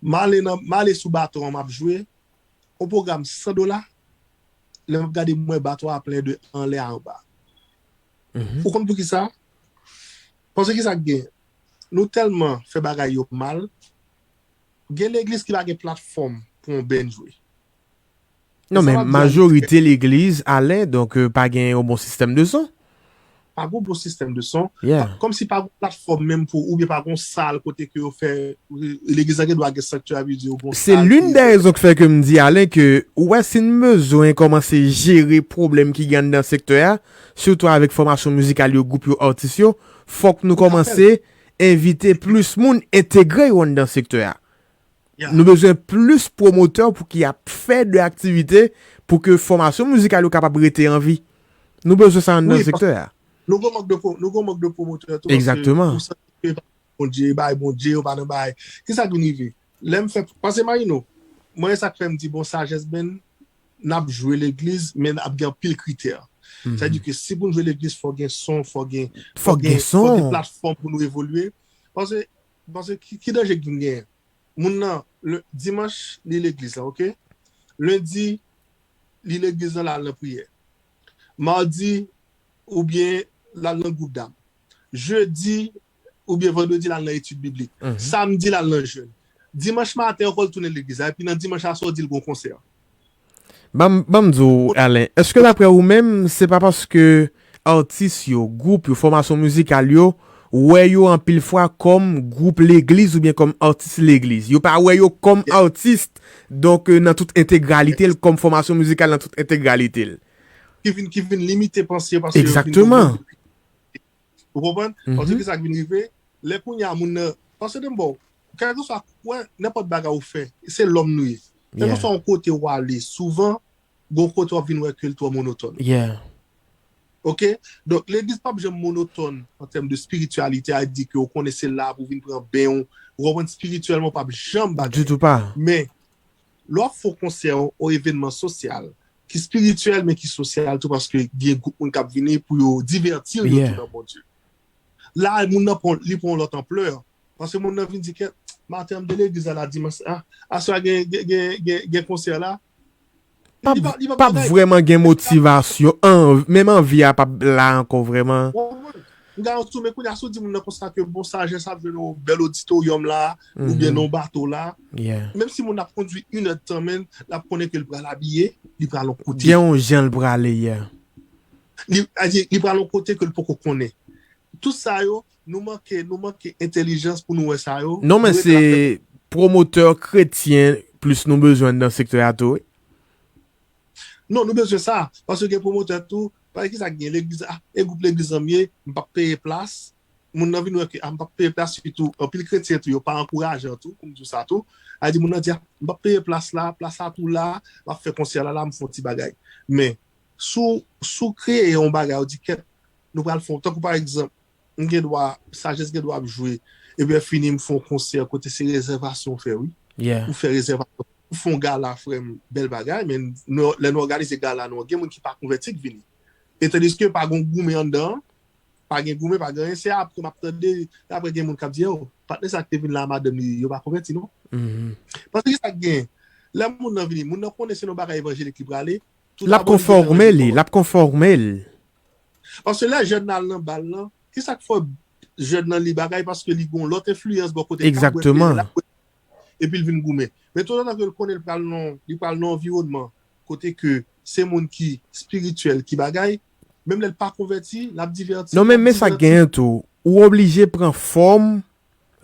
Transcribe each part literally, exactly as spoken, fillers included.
M ale nan, m ale sou bato an, m ap jwe, yon pwogram san dola, lè m ap gade, m wè bato a plen de anlè a anba. Ou konn poukisa? Paske kisa k gen? Nou tèlman fè bagay yo mal, gen legliz ki pa gen platfòm pou yon band jwe. Non, men majorite legliz, Alen, donk, euh, pa gen yon bon sistèm de son. Pa gen bon sistèm de son. Yeah. Kòmsi pa gen platfòm menm pou, oubyen pa gen sal kote ke yo fè, legliz la gen dwa gen sanktyè, vle di yo gen sal. Se l'une des raisons ki fè ke m di, Alen, ke ou wè si n bezwen kòmanse jere pwoblèm ki gen anndan sektè a, sitou avèk fòmasyon mizikal yo, gwoup yo, atis yo, fòk nou kòmanse envite plis moun entegre yo anndan sektè a. Nou bezwen plis pwomotè pou ki ap fè de aktivite pou ke fòmasyon mizikal yo kapab rete an vi. Nou bezwen sa anndan sektè a. Nou gen mank de pwomotè tou. Egzakteman. Bondye, bay Bondye, yo pa nan bay. Kisa k vin rive? Lè m fè, paske imajine w, mwen sa k fè m di bon, Sajès Band, n ap jwe legliz, men ap gen anpil kritè. Sa di ke si pou n jwe legliz, fò gen son, fò gen, fò gen platfòm pou nou evolye. Paske, paske ki, ki danje ki gen? Moun nan, dimanch, li legliz la, oke? Lendi, li legliz la, l al nan priyè. Madi, oubyen l al nan gwoup dam. Jedi, oubyen vandredi, l al nan etid biblik. Samdi, l al nan jèn. Dimanch maten ankò, l tounen legliz la. Epi nan dimanch aswè, w di l gen yon konsè. Ban m di w, Alen, èske daprè ou menm, se pa paske atis yo, gwoup yo, fòmasyon mizikal yo, wè yo anpil fwa kòm gwoup legliz oubyen kòm atis legliz? Yo pa wè yo kòm atis, donk, nan tout entegralite l, kòm fòmasyon mizikal nan tout entegralite l. Ki vin, ki vin limite panse yo paske yo vin... Egzakteman. Ou konprann? Paske kisa k vin rive? Lè kounye a moun nan, paske de m ba w, kèlkeswa, wè, nenpòt bagay ou fè, se lòm nou ye. Kèlkeswa yon kote w ale, souvan, gon kote w ap vin wè ke l twò monotòn. Oke? Donk, legliz p ap janm monotòn an tèm de espirityalite, a di ke w konnen se la pou w vin pran ben w, ou konprann, espirityèlman w p ap janm bagay. Ditou pa. Men, lè w ap fè yon konsè, yon evènman sosyal, ki espirityèl, men ki sosyal tou, paske gen gwoup moun k ap vini pou yo divèti yo tou nan Bondye. La, moun nan pran, li pran yon lòt anplè. Paske moun nan vin di, kèt, maten an m te legliz la, la dimanch, a, aswè a gen, gen, gen, gen, gen konsè la. P ap, p ap vrèman gen motivasyon, menm anvi a p ap la ankò vrèman. M ka yon sou, men kounye a, si w di moun nan konsa ke bon, Sajès ap jwe nan yon bèl oditoryòm la, oubyen nan yon bato la, menm si moun nan ap kondui inèdtan, men l ap konnen ke l pral abiye, li pral yon kote. Gen yon jan l prale, yeah. Li, li pral yon kote ke l poko konnen. Tout sa yo, nou manke, nou manke entèlijans pou nou wè sa yo. Non, men se pwomotè kretyen plis nou bezwen nan sektè a tou, wi. Non, nou bezwen sa. Paske gen pwomotè tou, pa ki sa gen legliz, a, e gwoup legliz an m ye, m p ap peye plas. Moun nan vin wè ke, a, m p ap peye plas, sitou, anpil kretyen tou, yo pa ankourajan tou, pou m di w sa tou. A di moun nan di, a, m p ap peye plas la, plas la tou la, m ap fè konsè la, la, m fè yon ti bagay. Men, si w, si w kreye yon bagay, ou di, kèt, nou pral fè yon, tankou pa egzanp, m gen dwa, Sajès gen dwa ap jwe, epi lè fini, m fè yon konsè kote se rezèvasyon w fè, wi. Ou fè rezèvasyon. Ou fè yon gala, frè m, bèl bagay, men lè nou òganize gala nou an, gen moun ki pa konvèti k vini. E tandiske pa gen goumen anndan an, pa gen goumen, pa gen anyen, se apre m ap tande, apre gen moun k ap di, o, patnè sa k te vin la a madanm li, yo pa konvèti non. Paske ki sa k gen? Lè moun nan vini, moun nan konnen se nan bagay evanjelik li prale. L ap konfòme li, l ap konfòme l. Paske lè jèn nan al nan bal lan, ki sa k fè jèn nan li bagay? Paske li gen yon lòt enfliyans bò kote l k ap bwè, l ap bwè, epi l vin goumen. Men toutotan ke l konnen l pral nan, li pral nan anviwònman kote ke se moun ki espirityèl ki bagay, menm lè l pa konvèti, l ap divèti. Non, men, men sa k genyen tou, ou oblije pran fòm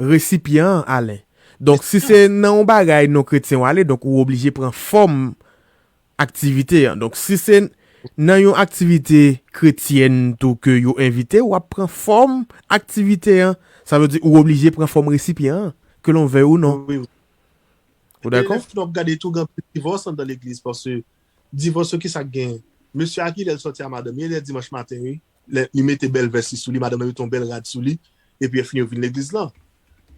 resipyan an, Alen. Donk, si se nan yon bagay non kretyen w ale, donk ou oblije pran fòm aktivite an. Donk, si se nan yon aktivite kretyèn tou ke yo envite, w ap pran fòm aktivite an. Sa vle di, ou oblije pran fòm resipyan an, que l'on veuille ou non. Ou dakò? Lè w ap gade tou, gen anpil divòs anndan legliz, paske divòs yo, ki sa k gen? Mesye a ki lè l sòti a madanm li, lè dimanch maten, wi. Lè li mete bèl vès li sou li, madanm nan mete yon bèl rad sou li, epi lè fini yo vin legliz lan.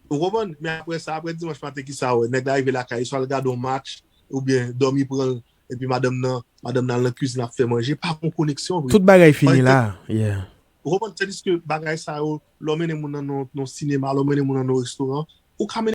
Ou konprann? Men apre sa, apre dimanch maten, ki sa w wè? Nèg la rive lakay li, swa l gade yon match, oubyen dòmi pran l, epi madanm nan, madanm nan al nan kizin ap fè manje, pa gen yon koneksyon vre. Tout bagay fini la, yeah. Ou konprann? Tandiske bagay sa yo, lè w mennen moun nan nan yon sinema, lè w mennen moun nan nan yon restoran, ou ka mennen